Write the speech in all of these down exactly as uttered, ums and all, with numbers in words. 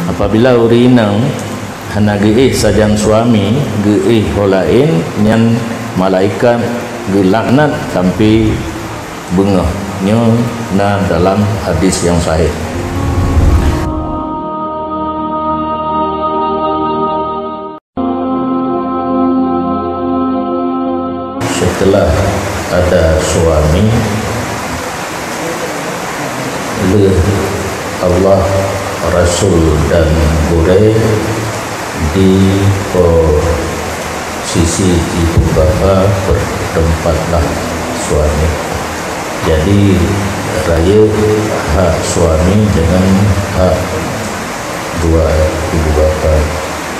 Apabila ureuëng inong hana geuéh sajan suami, geuéh ho laén, nyan malaikat geulaknat sampai beungoh. Nyoe na dalam hadis nyang sahih. Setelah ada suami, lheueh Allah, Rasul dan gurée, di posisi ibu bapa bertempatlah suami. Jadi, rayeuk hak suami dengan hak dua ibu bapa,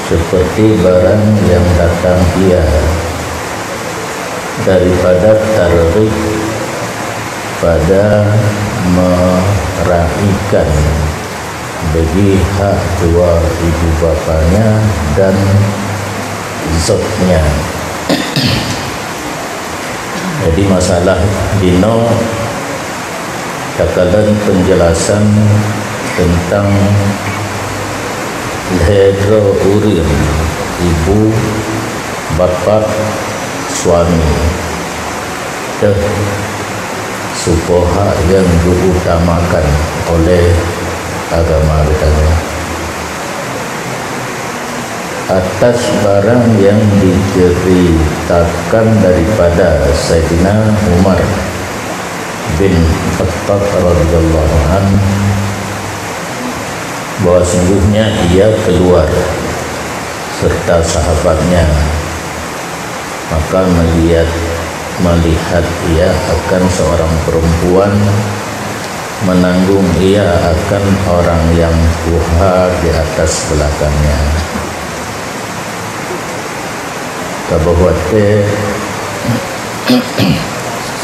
seperti barang yang datang ia daripada targhib pada meraihkan, bagi hak dua ibu bapanya dan zotnya. Jadi, masalah jinoe takalon penjelasan teuntang lhée droe ureuëng, ibu, bapak, suami. Teuh, soe po hak nyang geuutamakan oleh agama geutanyoe? Atas barang yang diceritakan daripada Saidina Umar bin Khattab radhiyallahu anhu, bahwa sungguhnya ia keluar serta sahabatnya, maka melihat, melihat ia akan seorang perempuan menanggung ia akan orang yang tuha di atas belakangnya. Ka boh watée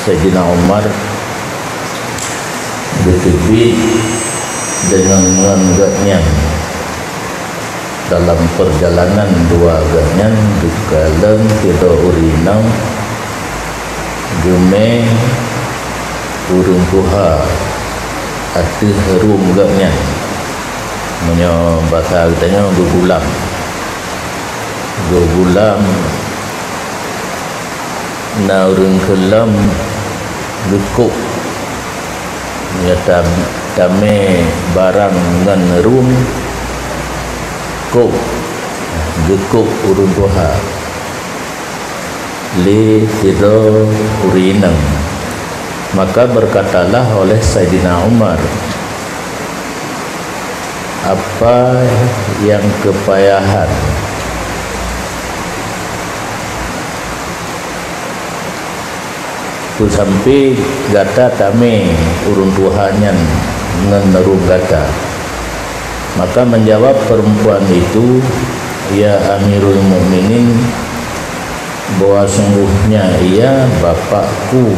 Saidina Umar geuteubiet deungon ngon gobnyan. Dalam perjalanan dua gobnyan geukalon sidroe ureuëng inong geumé ureuëng tuha ateueh rhueng gobnyan. Meunyoe basa geutanyoe geugulam. Geugulam na ureuëng keulom geukôb. Nyan tam-, tamé barang ngon rhueng, kôb, geukôb ureuëng tuha. Lé sidroe ureuëng inong. Maka berkatalah oleh Saidina Umar, "Apa nyang keupayahan peusampoe gata tamé ureuëng tuha nyan ngon rhueng gata?" Maka menjawab perempuan itu, "Ya Amirul Mukminin, bahwa sungguhnya ia bapakku,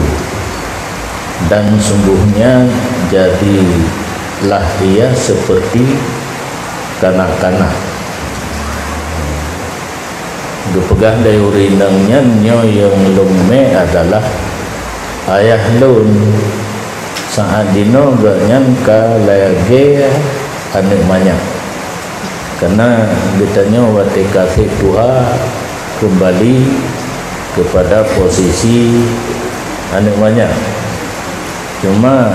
dan sungguhnya jadilah ia seperti kanak-kanak." Geupeugah lé ureuëng inong nyan, "Nyoe nyang lôn mé adalah ayah lôn." Saát jinoe gobnyan ka lagée aneuëk manyak. Kana geutanyoe watée ka seb tuha keumbali keupada posisi aneuëk manyak. Cuma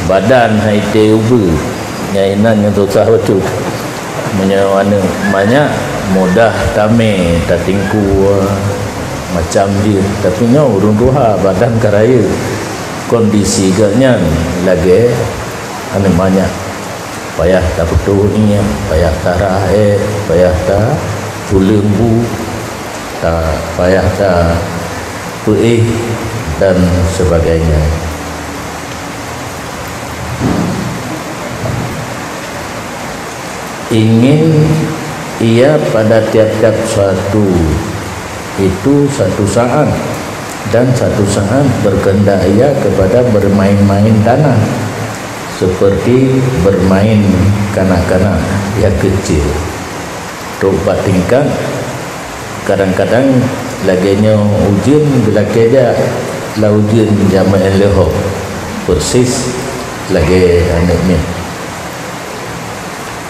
badan hai té ubeut, nyang inan nyang susah bacut. Meunyoe aneuëk manyak mudah tamé tatingkue macam jih, tapi nyoe ureuëng tuha badan ka rayeuk. Kondisi gobnyan lagée aneuëk manyak. Payah tapeutoh ié, payah tarah ék, payah tapuleueng bu, ta-, payah tapeuéh dan sebagainya. Ingin ia pada tiap-tiap suatu itu satu saat, dan satu saat berkehendak ia kepada bermain-main tanah, seperti bermain kanak-kanak yang kecil. Trok bak tingkat, kadang-kadang lagée nyoe ujeuen geulakée jak lam ujeuen jamén leuhob, persis lagée aneuëk miet.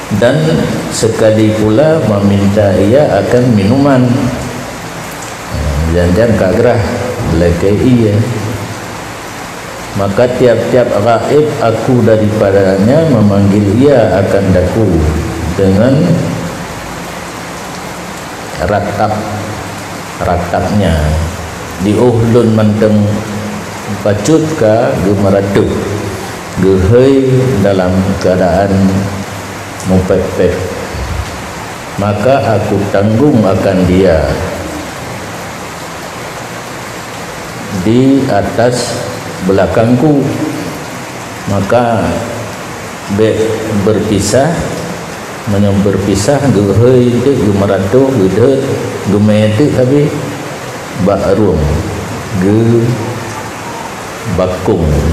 Dan sekali pula meminta ia akan minuman. Jan-jan ka grah, lakée ié. Maka tiap-tiap gaéb aku daripadanya memanggil ia akan daku dengan ratap, ratapnya. Di óh lôn mantong bacut ka geumeuratoh, geuhôi dalam keuadaan mupéb-péb. Maka aku tanggong akan dia di atas beulakangku. Maka bék beurpisah. Meunyoe beurpisah, geuhôi teuk, geumeuratoh, geudeuet, geumé teuk habéh bak rueng, geubakong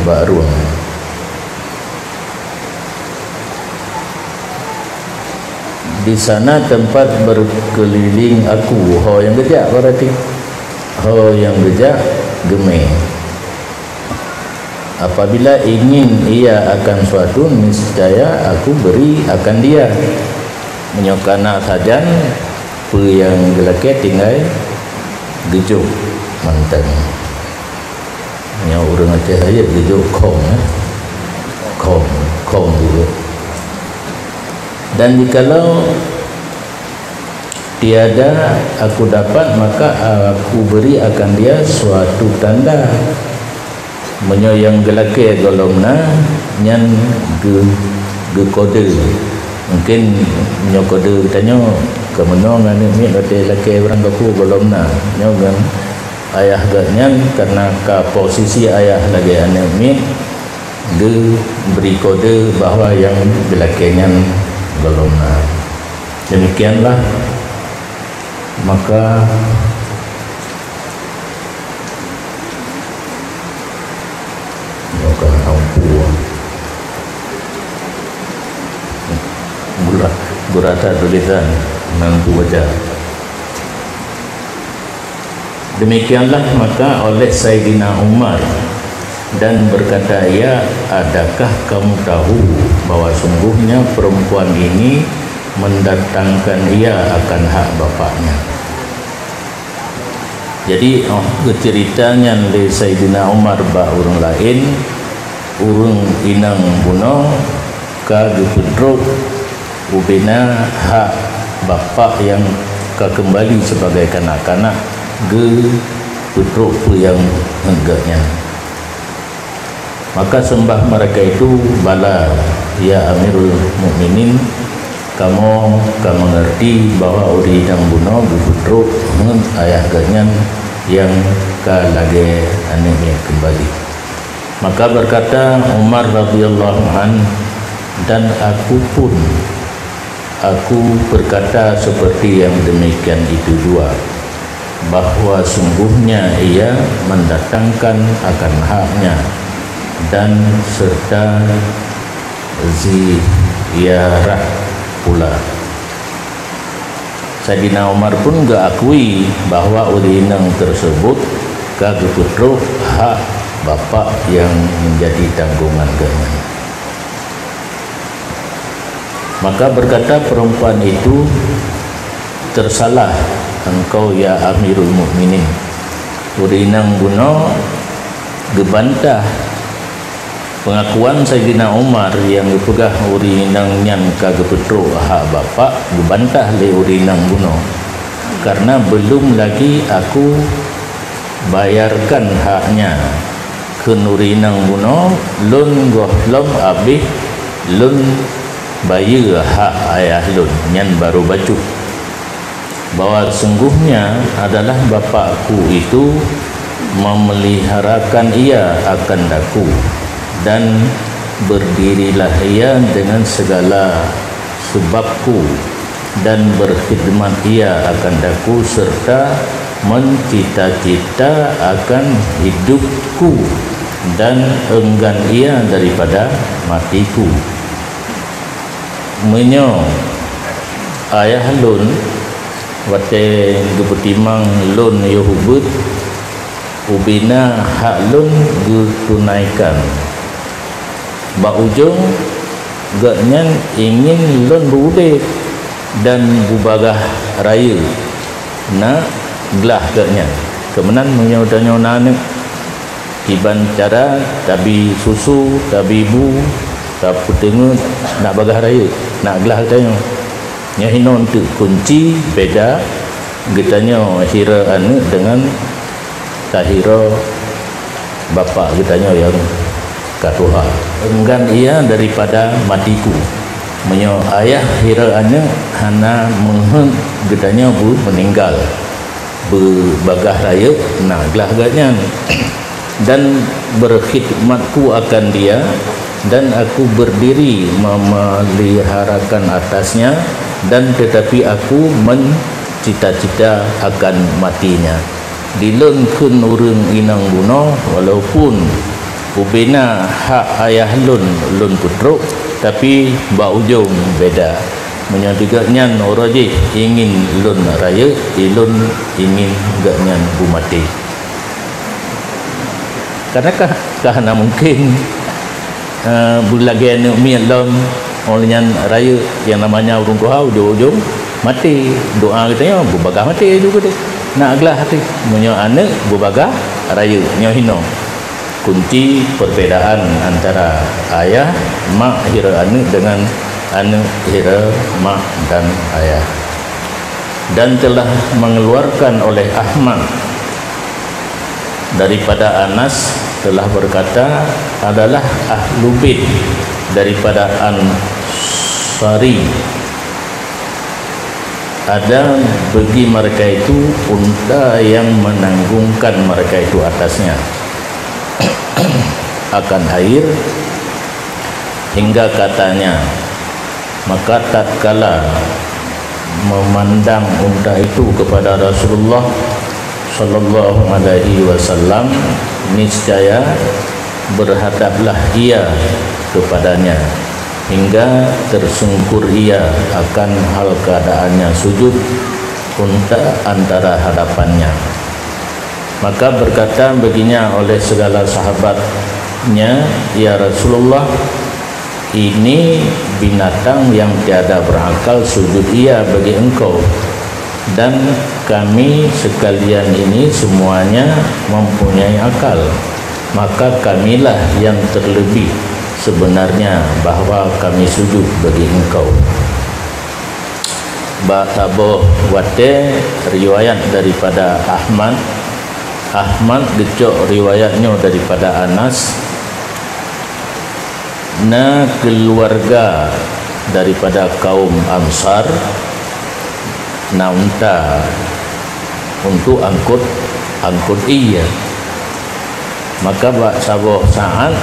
bak rueng. Di sana tempat berkeliling aku, ho nyang geujak berarti, ho nyang geujak geumé. Apabila ingin ia akan suatu, niscaya aku beri akan dia. Meunyoe kana sajan, peue nyang geulakée tinggai geujok mantong. Nyoe ureuëng Aceh saya geujok khong, eh. Khong, khong juga. Dan jikalau tiada aku dapat, maka aku beri akan dia suatu tanda. Meunyoe nyang geulakée gohlom na, nyan geu-, geukode. Mungkin nyoe kode geutanyoe, keumeunyoe ngon aneuëk miet watée lakée barang gapu gohlom na. Nyoe ngon ayah geuh nyan, karena ka posisi ayah lagée aneuëk miet, geubri kode bahwa nyang geulakée nyan gohlom na. Demikianlah, maka Maka ampu gura-, gurata tulisan nan kubaca. Demikianlah maka oleh Saidina Umar, dan berkata ia, "Adakah kamu tahu bahwa sungguhnya perempuan ini mendatangkan ia akan hak bapaknya?" Jadi, óh geuceurita nyan lé Saidina Umar bak ureuëng laén, ureuëng inong bunoe ka geupeutrok ubena hak bapak nyang ka keumbali sibagai kanak-kanak geupeutrok peue nyang heuet geuh nyan. Maka seumbah mereka itu, "Bala, ya Amirul Mukminin, kamoe ka meungeurti bahwa ureuëng inong bunoe geupeutrok ngon ayah geuh nyan nyang ka lagée aneuëk miet keumbali." Maka berkata Umar radhiyallahu an, "Dan aku pun, aku berkata seperti yang demikian itu jua, bahwa sungguhnya ia mendatangkan akan haknya dan serta ziarah pula." Saidina Umar pun geuakui bahwa ureuëng inong tersebut ka geupeutrok hak bapak nyang menjadi tanggungan geuhnyan. Maka berkata perempuan itu, "Tersalah engkau, ya Amirul Mukminin." Ureuëng inong bunoe geubantah pengakuan Saidina Umar nyang geupeugah ureuëng inong nyan ka geupeutrok hak bapak, geubantah lé ureuëng inong bunoe, "Karena belum lagi aku bayarkan haknya." Kheun ureuëng inong bunoe, "Lôn gohlom abéh lôn bayeue hak ayah lôn, nyan barô bacut, bahwa sungguhnya adalah bapakku itu memeliharakan ia akan daku, dan berdirilah ia dengan segala sebabku, dan berkhidmat ia akan daku, serta mencita-cita akan hidupku, dan enggan ia daripada matiku. Meunyoe ayah lôn watée geupeutimang lôn yoh ubeuet, ubena hak lôn geutunaikan. Bak ujong Gobnyan ingin lôn beu-udeb dan beubagaih rayeuk, na glah gobnyan. Keumeunang meunyoe tanyoe na aneuëk, kiban cara tabi susu, tabi bu, tapeuteungeut, na bagaih rayeuk, na glah tanyoe. Nyoe hinoe teuk kunci beda geutanyoe hira aneuëk deungon tahira Bapak geutanyoe nyang ka tuha. Enggan ia daripada matiku. Meunyoe ayah hira aneuëk hana meuheuét geutanyoe beu meuninggal, beubagaih rayeuk na glah gobnyan, dan berkhidmatku akan dia, dan aku berdiri memeliharakan atasnya, dan tetapi aku mencita-cita akan matinya. Di lôn kheun ureuëng inong bunoe, walaupun ubena hak ayah lôn lôn peutrok, tapi bak ujong beda. Meunyoe di gobnyan uroe jih ingin lôn rayeuk, di lôn ingin gobnyan beumaté. Karena ka, ka hana mungkin, eh, beulagée aneuëk miet lom, óh lheueh nyan rayeuk, nyang namanya ureuëng tuha ujong-ujong maté. Doa geutanyoe beubagaih maté juga deh. Na glah teuh. Meunyoe aneuëk beubagaih rayeuk, nyoe hinoe kunci perbedaan antara ayah, mak hira aneuëk dengan aneuëk hira mak dan ayah. Dan telah mengeluarkan oleh Ahmad daripada Anas telah berkata, adalah ahlu bait daripada Ansari. Ada bagi mereka itu unta yang menanggungkan mereka itu atasnya akan air, hingga katanya, maka tatkala memandang unta itu kepada Rasulullah sallallahu alaihi wasallam, niscaya berhadaplah ia kepadanya, hingga tersungkur ia akan hal keadaannya sujud, unta antara hadapannya. Maka berkata baginya oleh segala sahabatnya, "Ya Rasulullah, ini binatang yang tiada berakal sujud ia bagi engkau, dan kami sekalian ini semuanya mempunyai akal, maka kamilah yang terlebih sebenarnya bahwa kami sujud bagi engkau." Bak saboh watée riwayat daripada Ahmad, Ahmad geucok riwayat nyoe daripada Anas, na keuluwarga daripada kaum Ansar na unta untuk angkut, angkut ié. Maka bak saboh saát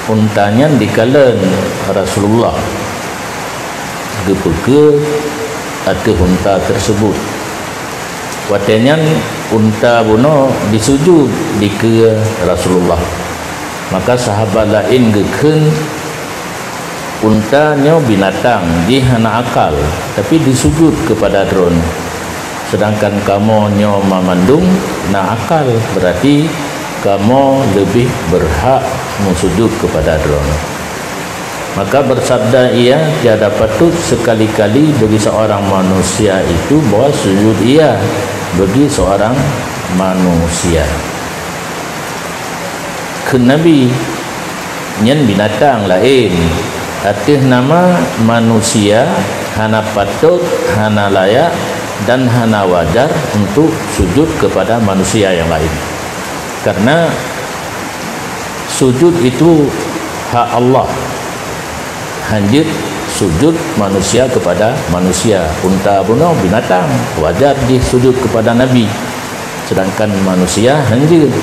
unta nyan dikalon Rasulullah, geupeukeue ateueh unta tersebut. Watée nyan unta bunoe disujud dikeue Rasulullah. Maka sahabat laén geukheun, "Unta nyoe binatang, jih hana akal, tapi disujud keupada Droeneuh. Seudangkan kamoe nyoe mamandum na akal, beurati kamoe leubeh beurhak meusujud keupada Droeneuh." Maka bersabda ia, "Tiada patut sekali-kali bagi seorang manusia itu bahwa sujud ia bagi seorang manusia." Kheun Nabi, "Nyan binatang laén. Ateueh nama manusia hana patôt, hana layak, dan hana wajar untuk sujud kepada manusia yang lain. Karena sujud itu hak Allah. Hanjeuet sujud manusia kepada manusia. Unta bunoe binatang, wajar jih sujud kepada Nabi. Sedangkan manusia hanjeuet.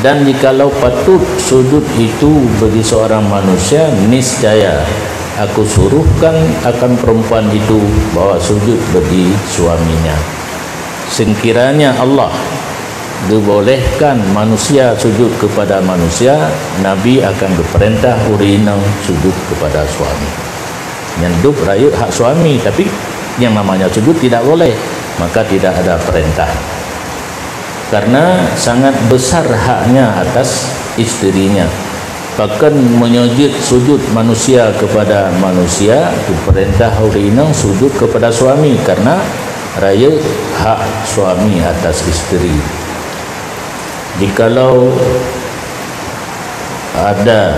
Dan jikalau patut sujud itu bagi seorang manusia, niscaya aku suruhkan akan perempuan itu bahwa sujud bagi suaminya." Sekiranya Allah geubolehkan manusia sujud kepada manusia, Nabi akan geupeurintah ureuëng inong sujud kepada suami. Nyan dub rayeuk hak suami, tapi yang namanya sujud tidak boleh, maka tidak ada perintah. Karena sangat besar haknya atas isterinya. Pakon meunyoe jeuet sujud manusia kepada manusia, geupeurintah ureuëng inong sujud kepada suami, karena rayeuk hak suami atas isteri. Jikalau ada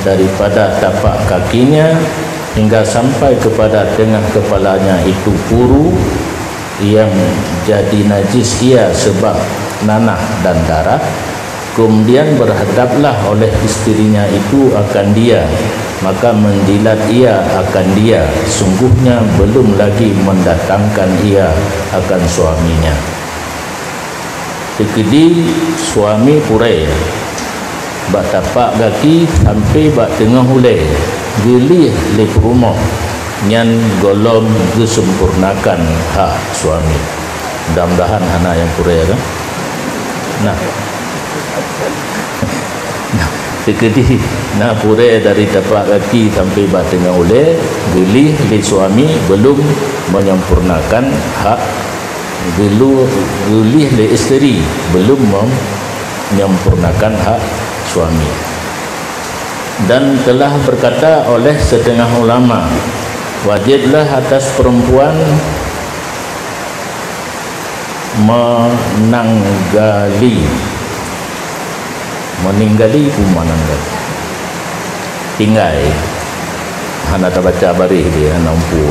daripada tapak kakinya hingga sampai kepada tengah kepalanya itu puru yang jadi najis ia sebab nanah dan darah, kemudian berhadaplah oleh isterinya itu akan dia, maka menjilat ia akan dia, sungguhnya belum lagi mendatangkan ia akan suaminya. Teukeudi suami purée, bak tapak gaki sampai bak teungoh ulée, geulih lé peurumoh, nyan gohlom geusempurnakan hak suami. Mudah-mudahan hana nyang purée, kan? Nah. Nah, teukeudi na purée dari tapak gaki sampai bak teungoh ulée, geulih lé suami belum menyempurnakan hak Geulu-, geulih lé isteri belum mem-, menyempurnakan hak suami. Dan telah berkata oleh setengah ulama, wajiblah atas perempuan menanggali, meninggali, menanggali. Tinggai. Hana tabaca baréh dia, hana umpu.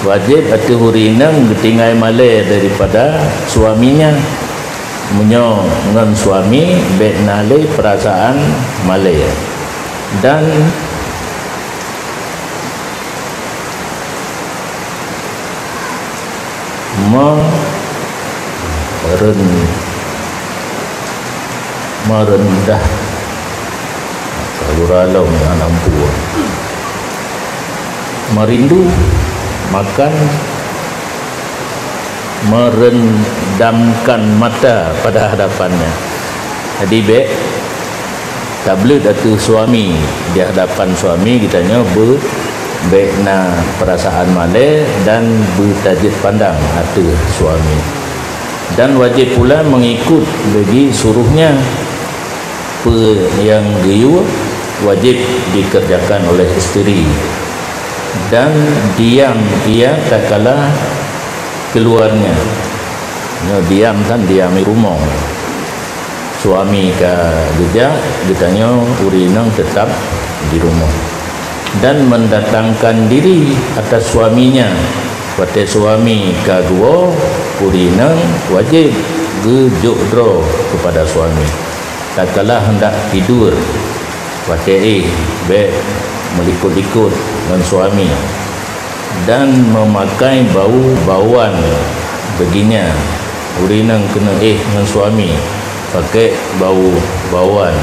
Wajéb ateueh ureuëng inong geutinggai malée daripada suaminya. Meunyoe ngon suami, bék na lé peurasaan malée. Dan Me-, ren-, meureudah. Gura lom nyang ampun. Merindu, makan, merendamkan mata pada hadapannya. Jadi, bék tableuet ateueh suami, di hadapan suami geutanyoe beu-, bék na peurasaan malée dan beutajeuet pandang ateueh suami. Dan wajéb pula mengikut bagi suruhnya. Peue nyang geuyue wajéb dikerjakan oleh isteri. Dan diam ia tatkala keluarnya. Nyoe diam kan diam di rumoh. Suami ka geujak, geutanyoe ureuëng inong teutap di rumoh. Dan mendatangkan diri atas suaminya. Watée suami ka geuwoe, ureuëng inong wajéb geujok droe keupada suami. Tatkala hendak tidur, watée éh, bék meulikot-likot ngon suami. Dan memakai bau-bauan beuginya. Ureuëng inong keuneuk éh ngon suami, pakai bau-bauan.